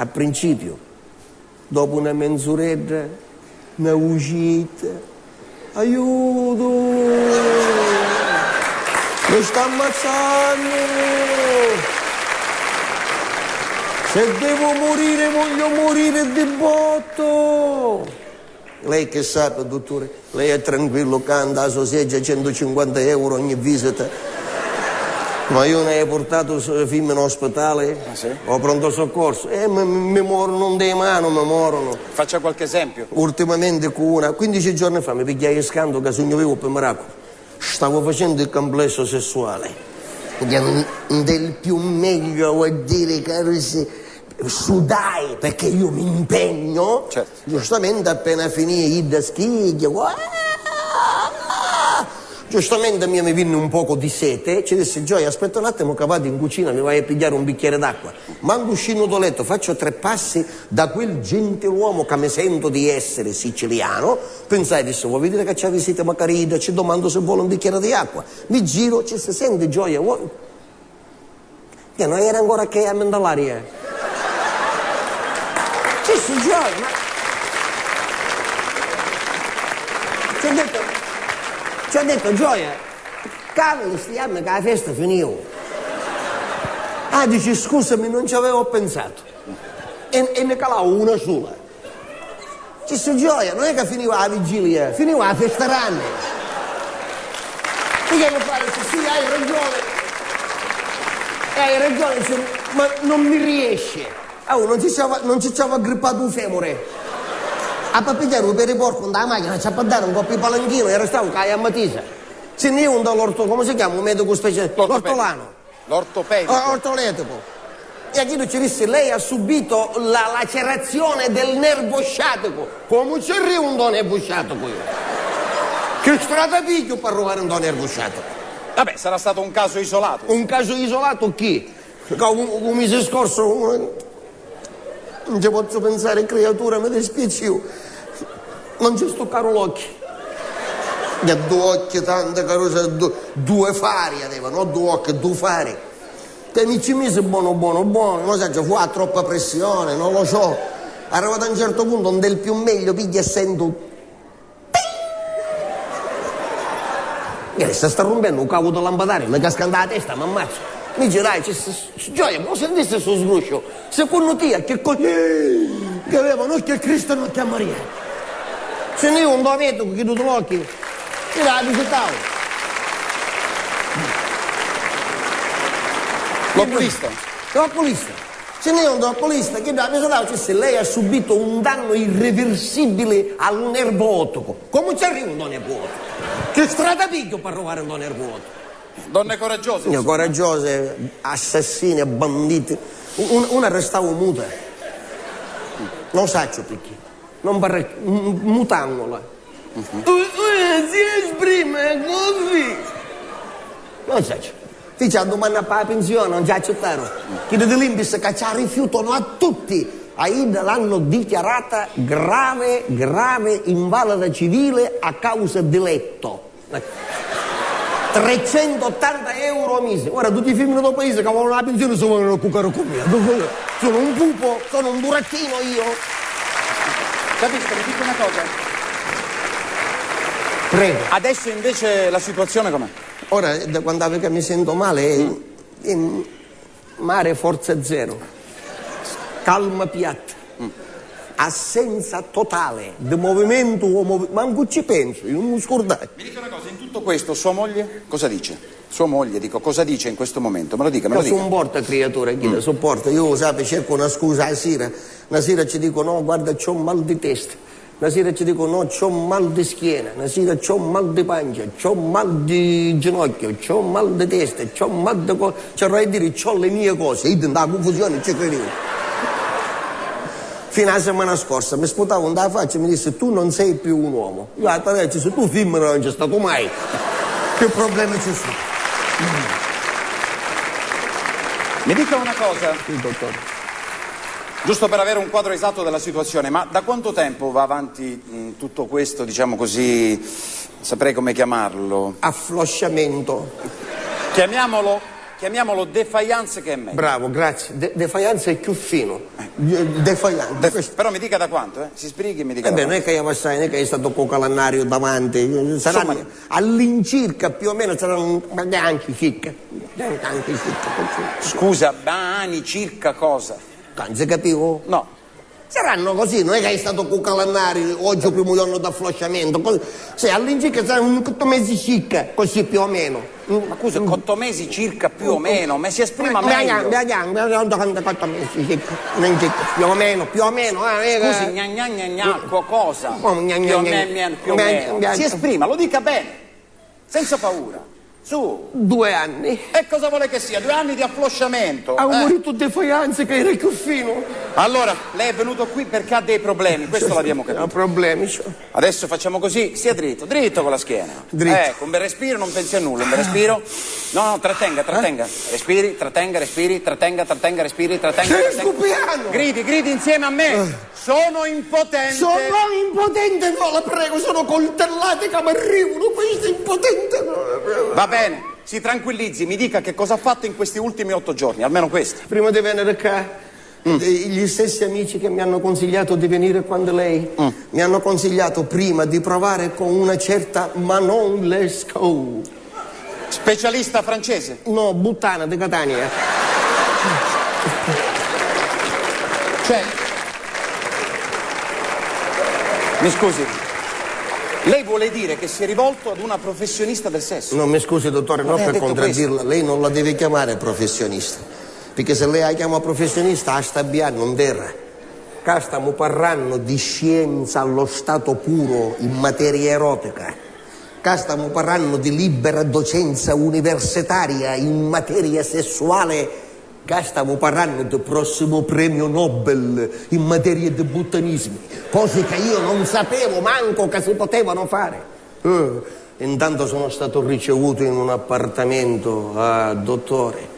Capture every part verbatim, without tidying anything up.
A principiu, dopu na menzuredda, na vucietta: "Aiutu! Mi sta ammazzannu! Se devo morire, voglio morire di botto!" Lei che sape, dutturi? Lei è tranquillu, ccà nta so seggia centucinquanta euro ogni visita. Ma io ne hai portato s-, femmina ospitale? Ah, sì? O pronto soccorso? Eh, mi, mi morunu nte manu, mi morunu. Faccia qualche esempio. Ultimamente cu una, quindici giorni fa mi pigghiai scantu ca sugnu vivu pi miraculu. Stavo facendo il complesso sessuale. Nde l più meglio, vuol dire, caru, se sudai perché io mi impegno. Certo. Giustamente appena finì idda schigghia, giustamente a mia mi vinni un poco di sete, ci dissi: "Gioia, aspetta un attimo che vado in cucina, mi vai a pigliare un bicchiere d'acqua." Mancu scinnu do lettu, faccio tre passi da quel gentiluomo che mi sento di essere siciliano, pensai, dissi: "Vuoi vedere che c'è visita, macari idda, ci domando se vuole un bicchiere di acqua." Mi giro, ci si sente: "Gioia, vuoi?" Che non era ancora che a mendalaria. Ci si gioia, ma ci ho detto, ci ho detto: "Gioia, cavoli sti anni che la festa finiu." Ah, dici: "Scusami, non ci avevo pensato." E, e ne calavo una sola. Ci sto gioia, non è che finiva la vigilia, finiva la festa grande. Io mi pare, sì, sì, hai ragione. Eh, hai ragione, sì, ma non mi riesce. Oh, non ci c'ava, non ci c'ava aggrippato un femore. A pappigliare un pere porco nella macchina, ci ha dare un colpo di palanchino, era stato che a matisa. Sì, io un dall'orto, come si chiama? Un medico speciale. L'ortopedico. L'ortolano. L'ortopedico. Ah, ortoletico. E a chiddu ci dissi: "Lei ha subito la lacerazione del nervo sciatico." Comu ci arrivu ntô nervu sciaticu io? Chi strata pigghiu p'arruvare ntô nervu sciaticu? Vabbè, sarà stato un caso isolato. Un caso isolato chi? Ca u, u misi scorsu, un, non ci pozzu pinsari, criatura, mi dispiacciu. Non ci stuccaru l'occhi. E due occhi tanti, carusa, du-, due fari aveva, no due occhi, due fari. Te mi ci misi bonu, bonu, bonu, non sacciu, fu a troppa pressione, non lo so. Arrivata a un certo punto, nel più meglio, piglia e sentu. Ting! Che se sta rumpennu u cavu dâ lampadari, mi casca nta la testa, m'ammazzu. Mi girai, ci s-, s-, gioia, ma u sintisti stu sbrusciu? Secunnu tia, chi co-, che aveva un occhiu a Cristo e un occhiu a Maria? Si nni iu ntô medicu, chiddu di l'occhi, chi la visitau. L'oculista. L'oculista. Si nni iu ntô oculista, chiddu la visitau, ci dissi: "Lei ha subito un danno irreversibile al nervo ottico." Comu ci arrivu ntô nervu otticu? Chi strata pigghiu p'arruvare ntô nervu otticu? Donne coraggiose, insomma. Coraggiose, assassine, banditi. Un-, una restau muta. Non sacciu picchì. Non parra, m-, mutannula. Mhm. U-, una si esprime così. Non sacciu. Fici a dumanna pâ pinsioni, non ci accittaru. Chiddi di l'INPS ca ci a rifiutanu a tutti. A idda l'hanno dichiarata grave, grave invalida civile a causa di letto. Trecentottanta euro a misi. Ora tutti i fimmini dô paisi ca volunu la pinsioni si vonunu cuccari cu mia. Sono un pupo, sono un burattino io. Capisco, mi dica una cosa. Prego. Adesso invece la situazione com'è? Ora, da quando che mi sento male, è, è mare forza zero. Calma piatta. Assenza totale di movimento o movi-, mancu ci pensu, io non mi scurdai. Mi dica una cosa, in tutto questo sua moglie cosa dice? Sua moglie, dico, cosa dice in questo momento? Me lo dica, me lo dica. Sopporta, criatura, chi la sopporta? Io, sapi, cerco una scusa a sera. Una sera ci dico: "No, guarda, c'ho mal di testa." Una sera ci dico: "No, c'ho mal di schiena." Una sera: "C'ho mal di pancia, c'ho mal di ginocchio, c'ho mal di testa, c'ho mal di co-", ci arroi a diri: "C'ho le mie cose." Io, nta confusione, ci cridivu. Fino a la settimana scorsa mi sputavu nta la faccia e mi dissi: "Tu non sei più un uomo." Io a te dicu, se tu fimmina non c'è stato mai. Che problemi ci sono? Mi dica una cosa. Sì, dottore. Giusto per avere un quadro esatto della situazione, ma da quanto tempo va avanti, mm, tutto questo, diciamo così, saprei come chiamarlo? Afflosciamento. Chiamiamolo Chiamiamolo defiance che è meglio. Bravo, grazie. De-, defiance è più fino. Eh. De-, defiance. Def-, però mi dica da quanto, eh? Si sbrighi e mi dica da quanto. Eh beh, non è che io assai, non è che io sto col calendariu davanti. Saranno, insomma, all'incirca più o meno saranno, ma neanche circa. Neanche circa, così. Scusa, ma ani circa cosa? Non si capivo? No. Saranno così, non è che è stato col calendario, oggi è il primo giorno d'afflosciamento, così, sì, all'incirca saranno un otto mesi circa, così più o meno. Ma cosa, otto mesi circa più o meno? Ma si esprima meglio. Otto mesi circa, non circa, più o meno, più o meno, eh, eh. Scusi, gna gna gna gna, co-, cosa? Più o me-, me-, più o meno. Si esprima, lo dica bene. Senza paura. Su. Due anni. E cosa vuole che sia? Due anni di afflosciamento, eh? Avevo detto defiance che era più fino. Allora, lei è venuto qui perché ha dei problemi, questo l'abbiamo capito. Ho problemi, sì. Adesso facciamo così, stia dritto, dritto con la schiena. Dritto. Ecco, un bel respiro, non pensi a nulla, un bel respiro. No, no, trattenga, trattenga. Respiri, trattenga, respiri, trattenga, trattenga, respiri, trattenga, trattenga. Stai scoppiando! Gridi, gridi insieme a me. Eh. Sono impotente. Sono impotente, no, la prego, sono coltellate che mi arrivano, questo è impotente, no, la prego. Va bene, si tranquillizzi, mi dica che cosa ha fatto in questi ultimi otto giorni, almeno questo. Prima di venire qua, eh, gli stessi amici che mi hanno consigliato di venire quando lei, mi hanno consigliato prima di provare con una certa Manon Lescaut. Specialista francese? No, buttana di Catania. Cioè, mi scusi, lei vuole dire che si è rivolto ad una professionista del sesso? No, mi scusi, dottore, non per contraddirla, lei non la deve chiamare professionista, perché se lei la chiama professionista, a sta biannu non terra. Ca stamu parrannu di scienza allo stato puro in materia erotica. Ca stamu parrannu di libera docenza universitaria in materia sessuale. Ca stamu parrannu di prossimo premio Nobel in materia di buttanismi, cosi ca io non sapevo manco ca si potevano fare. Eh, intanto sono stato ricevuto in un appartamento, ah, dottore,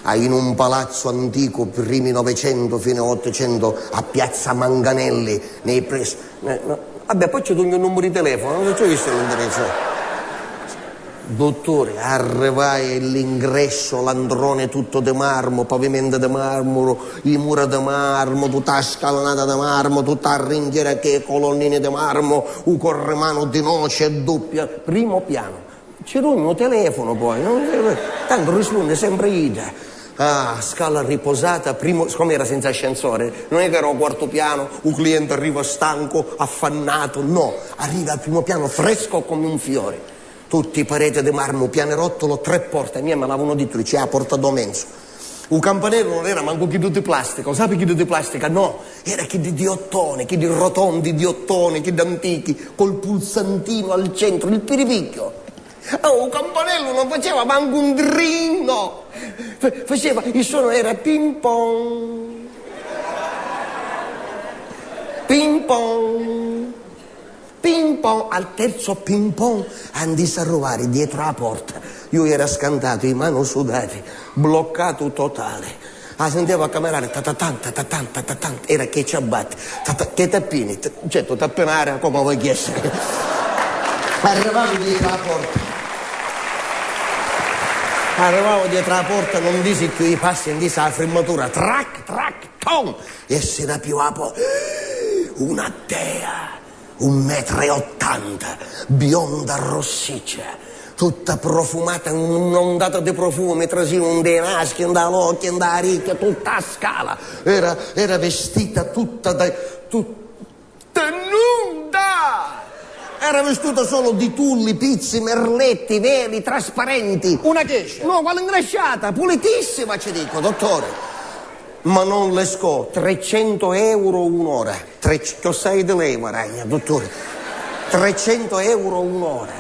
ah, in un palazzo antico, primi Novecento, fine Ottocento, a Piazza Manganelli, nei pressi, eh, no, vabbè, poi ci dugnu un numero di telefono, non ci ho visto l'indirizzo. Dottore, arrivai all'ingresso, l'androne tutto di marmo, pavimento di marmo, i mura di marmo, tutta la scalinata di marmo, tutta la ringhiera che colonnine di marmo, u corrimano di noce doppia, primo piano. Ci dugnu u telefono poi, non, tanto risponde sempre idda. Ah, scala riposata, primo, siccome era senza ascensore, non è che era al quarto piano, u cliente arriva stanco, affannato, no, arriva al primo piano fresco come un fiore. Tutti i pareti di marmo, pianerottolo, tre porte, a mia me l'avevano detto, c'è la porta do menzu. U campanellu non era mancu chiddu di plastica, u sapi chiddu di plastica? No, era chiddu di ottone, chiddu rotondi di ottone, chiddu antichi, col pulsantino al centro, il piripicchio. Oh, u campanellu non faceva mancu un drinno, fa-, faceva, il suono era ping pong, ping pong. Ping pong, al terzo ping pong, andissi a ruvari dietro a porta. Io era scantato, i mani sudati, bloccato totale. Ah, sentivo a camerare, ta ta tan, ta ta tan, ta ta tan, era che ci abbatte, ta ta, che tappini, t-, certo, tappinare come voi chiesti. Arrivavo dietro a porta. Arrivavo dietro a porta, non disi più i passi, non disi la frimmatura, trac, trac, ton, e si rapiva a porta. Una dea! Un metru e ottanta, bionda rossiccia, tutta profumata, un'ondata di profumi, trasìu 'nta i naschi, 'nta l'occhi, 'nta a ricchia, tutta a scala. Era, era vestita tutta da, tutta nuda! Era vestuta solo di tulli, pizzi, merletti, veli, trasparenti. Una geisha? No, quale ingrasciata, pulitissima, ci dico, dottore. Ma non le sco, trecento euro un'ora. Tre-, cchiossai di lei guadagna, dottore. Trecento euro un'ora.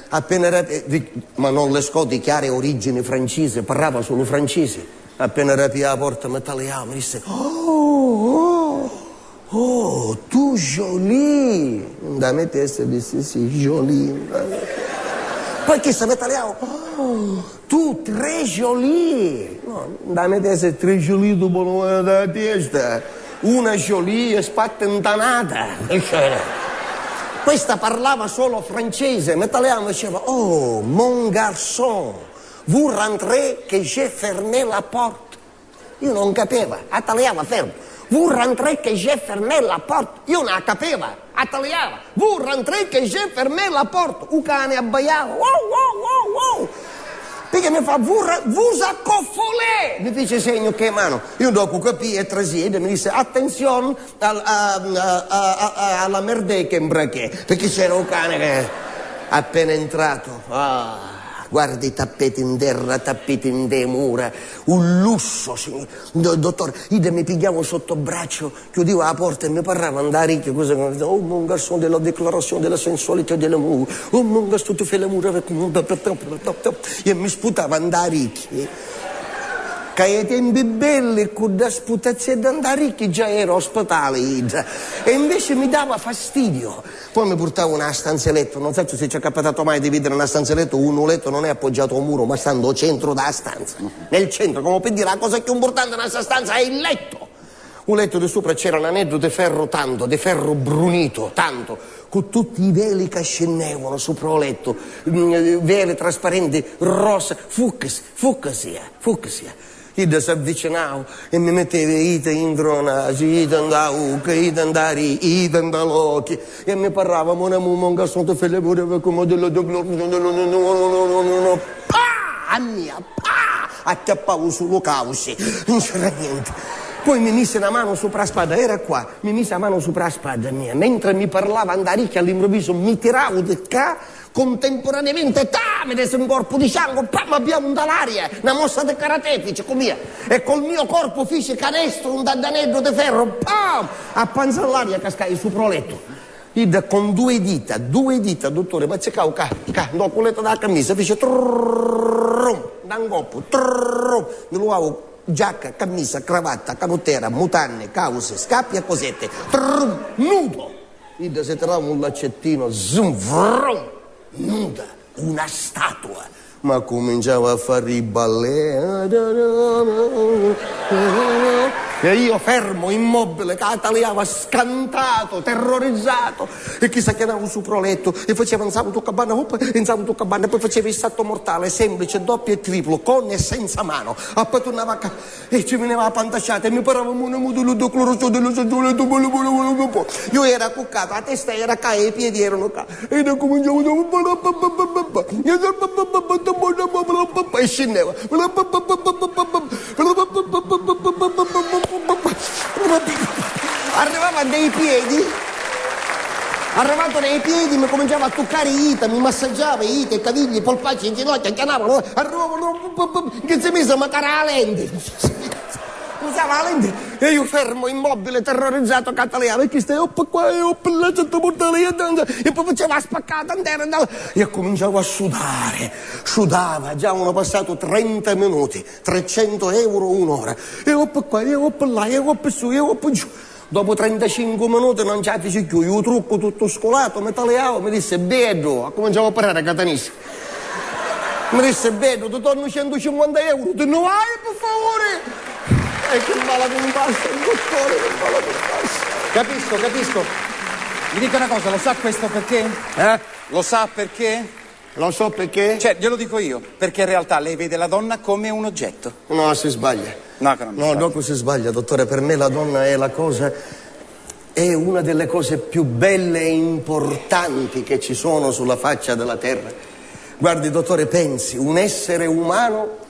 Appena era, eh, di-, ma non le sco di chiare origini francese, parlava solo francese. Appena era pi a porta, mi taliau, mi disse: "Oh, oh, oh, tu jolie." Da me testa disse: "Sì, jolie." Poi chista mi taliau: "Oh, tu très jolie." No, da me testa è très jolie, tu buono da testa. Una jolie è spatta intanata. Questa parlava solo francese, ma italiano diceva: "Oh, mon garçon, Vous rentrez que je ferme la porte. Io non capeva, a taliava fermo. Vous rentrez que je ferme la porte. Io non la capeva, a taliava. Vous rentrez que je ferme la porte. U cane abbaiava. Wow, wow, wow, wow. Perché mi fa, vous, re- vous accofolez. Mi fece segno che mano. Io dopo capì e trasì e mi disse, attenzione, al- a, a, a, a, a la merde che imbraché, perché c'era un cane che appena entrato, ah, guarda i tappeti in terra, tappeti in te mura, un lusso, signor. Do- dottore, io mi pigliavo sotto braccio, chiudevo la porta e mi parlava in da ricchia, cosa che, oh mon garçon, de la déclaration de la sensualité de l'amour, oh mon garçon, tu fais l'amour avec moi, e mi sputava in da ricchia. Ca i tempi belli cu da sputazzedda nta ricchi già era ospitale idda. E invece mi dava fastidio. Poi mi purtava una stanza letto, non so se ci è capitato mai di vedere una stanza letto, un letto non è appoggiato a un muro, ma stando al centro della stanza. Nel centro, come per dire, la cosa più importante nella sta stanza è il letto. U lettu di supra c'era n'aneddu di ferru tantu, di ferru brunito, tantu, cu tutti i veli ca scinnevanu supra u lettu, mm, veli trasparenti, rosa, fucsia, fucsia, fucsia. Idda s'avvicinau e mi metteva ita intru u nasu, ita nda ucca, ita nda ri, ita nda l'occhi e mi parrava, mon amour, mon garçon, tu fais l'amour avec moi de la... Pa! A mia, pa! Acchiappavu sulu causi, non c'era niente. Poi mi mise na mano supra a spadda, era qua, mi mise la mano supra a spadda mia, mentre mi parlava nda ricchia all'improvviso mi tirau di ca, contemporaneamente, ta! Mi desse un corpo di sangue, pa! Mi abbiau nda l'aria, na mossa di karate fice cu mia, e col mio corpo fice canestro nda daneddu di ferro, pam! A panza all'aria cascai supra u lettu. Idda con due dita, due dita, dottore, m'azzicau ca, ca, ndo culettu dâ cammisa, fici trrrrum, da 'ncoppu, trrrrum, mi luau giacca, cammisa, cravatta, canuttera, mutanni, causi, scappi e cosette, trrrrum, nudo! Idda si tirau un laccettino, zum, vrum, nuda, una statua! Ma cuminciava a fari i ballè. E io fermo, immobile, ca taliava, scantato, terrorizzato. E chi s'acchianava supra u lettu e faceva in savutu cabana, hop, in savutu cabana, e poi faceva il salto mortale, semplice, doppio e triplo, con e senza mano. E poi tornava a ca- E ci veniva la pantasciata e mi parava un mutu lu do cloroso dello soggiore. Io era cuccato, la testa era ca e i piedi erano ca. E da cominciavo da e scendeva. Arrivava dai piedi. Arrivato nei piedi mi cominciava a toccare i ita, mi massaggiava i ita, i cavigli, i polpacci, i ginocchia, chianava, arrivava, che si mise a macare la lente. Usava la lente e io fermo, immobile, terrorizzato, cataliavo, e chi stai oppa qua e oppa là, sotto portale, e danza, e poi faceva la spaccata intera, andava, e cominciavo a sudare, sudava, già avevano passato trenta minuti, trecento euro un'ora, e oppa qua e oppa là, e oppa su, e oppa giù. Dopo trentacinque minuti non ci la fici cchiù, io trucco tutto scolato, mi taliavo, mi disse, beddu, accuminciavo a parlare catanisi. Mi disse, beddu, ti torno centocinquanta euro, ti ne vai, per favore? E che mala cumpassa, dottore, che mala cumpassa. Capisco, capisco. Mi dica una cosa, lo sa questo perché? Eh? Lo sa perché? Lo so perché? Cioè, glielo dico io, perché in realtà lei vede la donna come un oggetto. No, si sbaglia. No, che non mi No, sbaglio. Dopo si sbaglia, dottore. Per me la donna è la cosa, è una delle cose più belle e importanti che ci sono sulla faccia della terra. Guardi, dottore, pensi, un essere umano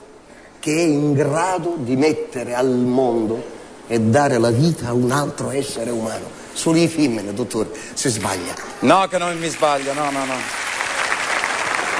che è in grado di mettere al mondo e dare la vita a un altro essere umano. Solo i fimmini, dottore, si sbaglia. No, che non mi sbaglio, no, no, no.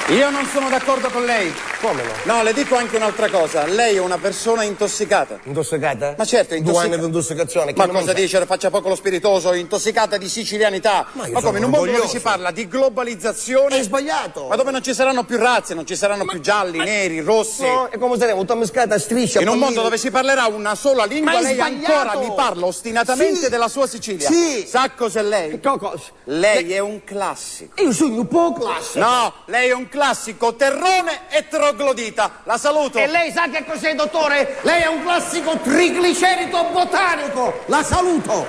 Io non sono d'accordo con lei. Come no? No, le dico anche un'altra cosa. Lei è una persona intossicata. Intossicata? Ma certo, Due intossica- anni di intossicazione, chi Ma non cosa sa? Dice? Faccia poco lo spiritoso, intossicata di sicilianità. Ma io Ma sono come, in un mondo dove orgoglioso. Si parla di globalizzazione? È sbagliato. Ma dove non ci saranno più razze, non ci saranno Ma più gialli, ma neri, rossi. No, e come saremo? Tutta mescata, striscia, In un mondo pallini. Dove si parlerà una sola lingua, Ma è lei sbagliato. Ancora mi parla ostinatamente Sì. Della sua Sicilia. Sì. Sa cos'è lei? Che cosa? Lei è un classico. Io sogno un po' classico. No, lei è un classico terrone e troglodita. La saluto. E lei sa che cos'è, dottore? Lei è un classico triglicerito botanico. La saluto.